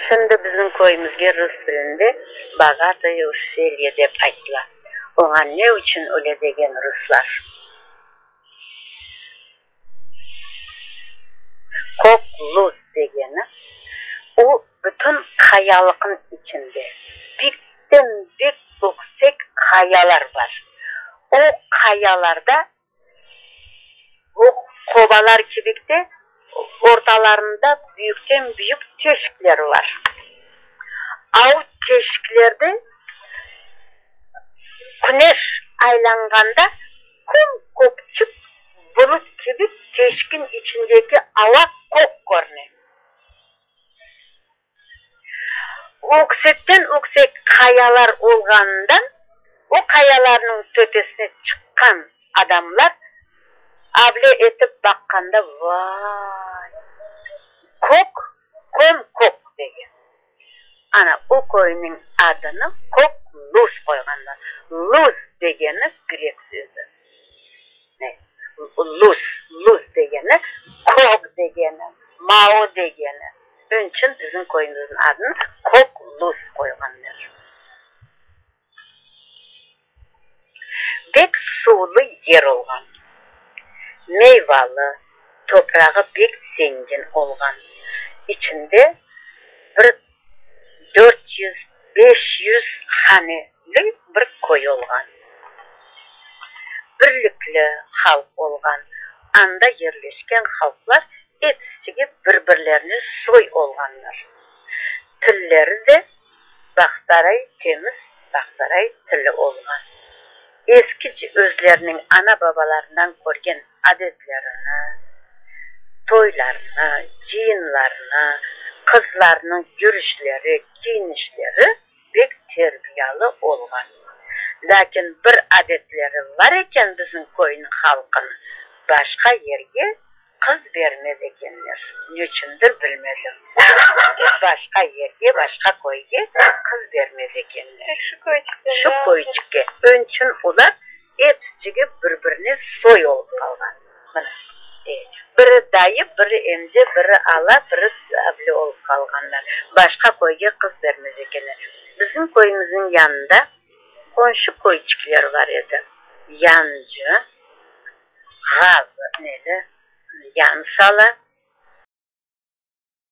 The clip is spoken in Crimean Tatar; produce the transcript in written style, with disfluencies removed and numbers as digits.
Şimdi bizim köyümizge rus tilinde Bogatoye Uşelye dep aytıla. Oña ne içün öyle degen ruslar? Kök Luz degeni, o bütün qayalıqnıñ içinde bikten-bik yüksek qayalar bar. O qayalarda o qobalar kibik de ortalarında büyükten-büyük teşikler bar. A o teşiklerde küneş aylanğanda Köm-köpçük bulut kibi teşkin içindeki ava kök körüne. Öksekten-öksek qayalar olğanından, o qayalarnıñ töpesine çıqqan adamlar able etip baqqanda, Vay, kök, köm-kök degen. Ana, o köyniñ adını Kök Luz qoyğanlar. Luz degeni grek sözü. Luz, luz degeni, kök degeni, mavı degeni. Onıñ içün bizim köyümizniñ adını Kök Luz qoyğanlar. Bek suvlı yer olğan. Meyvalı, toprağı bek zengin olğan. İçinde bir 400, 500 haneli bir köy olğan. Birlikli halq olğan. Anda yerleşken halqlar episige bir-birlerine soy olğanlar. Tilleri de Bağsaray temiz Bağsaray tili olğan. Eskice özleriniñ ana-babalarından körgen adetlerini, toylarını, cıyınlarını, qızlarnıñ yürüşleri, kiyinişleri pek terbiyalı olğan. Lâkin bir adetleri var eken bizim köyniñ halqınıñ, başqa yerge Qız bermez ekenler. Neçündir bilmedim. Başqa yerge, başqa köyge qız bermez ekenler. Tek şu köyçikte. Şu köyçikke. Onçün olar episicigi bir-birine soy olıp qalğan. Mına. Biri dayı, biri emce, biri ala, biri able olıp qalğanlar. Başqa köyge qız bermez ekenler. Bizim köyümizniñ yanında qonşu köyçikler bar edi. Yancı. Ğazı neli, yan sala.